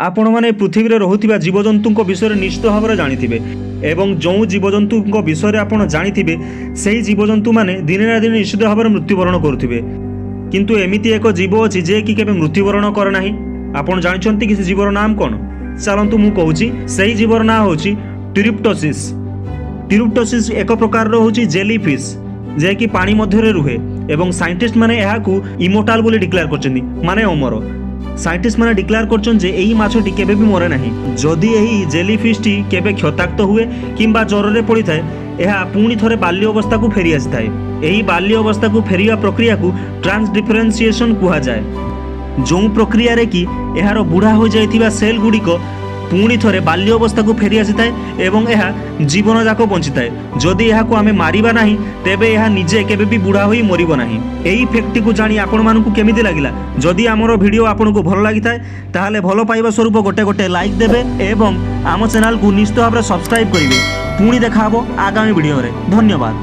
ଆପଣମାନେ ପୃଥିବୀରେ ରହୁଥିବା ଜୀବଜନ୍ତୁଙ୍କ ବିଷୟରେ ନିଶ୍ଚିତ ଭାବରେ ଜାଣିଥିବେ ଏବଂ ଯେଉଁ ଜୀବଜନ୍ତୁଙ୍କ ବିଷୟରେ ଆପଣ ଜାଣିଥିବେ, ସେହି ଜୀବଜନ୍ତୁମାନେ ଦିନେ ନା ଦିନେ ନିଶ୍ଚିତ ଭାବରେ ମୃତ୍ୟୁବରଣ କରୁଥିବେ। କିନ୍ତୁ ଏମିତି ଏକ ଜୀବ ଅଛି, ଯେ କି କେବେ ମୃତ୍ୟୁବରଣ କରେ ନାହିଁ। ଆପଣ ଜାଣିଛନ୍ତି କି ସେ ଜୀବର ନାମ କ'ଣ? ଚାଲନ୍ତୁ, ମୁଁ କହୁଛି। ସେହି ଜୀବର ନାଁ ହେଉଛି ଟ୍ୟୁରିପ୍ଟୋସିସ୍। ଟ୍ୟୁରିପ୍ଟୋସିସ୍ ଏକ ପ୍ରକାରର ହେଉଛି ଜେଲି ଫିସ୍, ଯାହାକି ପାଣି ମଧ୍ୟରେ ରୁହେ ଏବଂ ସାଇଣ୍ଟିଷ୍ଟ ମାନେ ଏହାକୁ ଇମୋର୍ଟାଲ ବୋଲି ଡିକ୍ଲେୟାର କରିଛନ୍ତି, ମାନେ ଅମର। ସାଇଣ୍ଟିଷ୍ଟ ମାନେ ଡିକ୍ଲେୟାର କରିଛନ୍ତି ଯେ ଏହି ମାଛଟି କେବେ ବି ମରେ ନାହିଁ। ଯଦି ଏହି ଜେଲି ଫିସ୍ଟି କେବେ କ୍ଷତାକ୍ତ ହୁଏ କିମ୍ବା ଜ୍ୱରରେ ପଡ଼ିଥାଏ, ଏହା ପୁଣି ଥରେ ବାଲ୍ୟ ଅବସ୍ଥାକୁ ଫେରି ଆସିଥାଏ। ଏହି ବାଲ୍ୟ ଅବସ୍ଥାକୁ ଫେରିବା ପ୍ରକ୍ରିୟାକୁ ଟ୍ରାନ୍ସଡିଫରେନ୍ସିଏସନ୍ କୁହାଯାଏ, ଯେଉଁ ପ୍ରକ୍ରିୟାରେ କି ଏହାର ବୁଢ଼ା ହୋଇଯାଇଥିବା ସେଲ୍ ଗୁଡ଼ିକ ପୁଣି ଥରେ ବାଲ୍ୟ ଅବସ୍ଥାକୁ ଫେରି ଆସିଥାଏ ଏବଂ ଏହା ଜୀବନ ଯାକ ବଞ୍ଚିଥାଏ। ଯଦି ଏହାକୁ ଆମେ ମାରିବା ନାହିଁ, ତେବେ ଏହା ନିଜେ କେବେ ବି ବୁଢ଼ା ହୋଇ ମରିବ ନାହିଁ। ଏହି ଫ୍ୟାକ୍ଟଟିକୁ ଜାଣି ଆପଣମାନଙ୍କୁ କେମିତି ଲାଗିଲା? ଯଦି ଆମର ଭିଡ଼ିଓ ଆପଣଙ୍କୁ ଭଲ ଲାଗିଥାଏ, ତାହେଲେ ଭଲ ପାଇବା ସ୍ୱରୂପ ଗୋଟେ ଗୋଟେ ଲାଇକ୍ ଦେବେ ଏବଂ ଆମ ଚ୍ୟାନେଲକୁ ନିଶ୍ଚିତ ଭାବରେ ସବସ୍କ୍ରାଇବ୍ କରିବେ। ପୁଣି ଦେଖା ହେବ ଆଗାମୀ ଭିଡ଼ିଓରେ। ଧନ୍ୟବାଦ।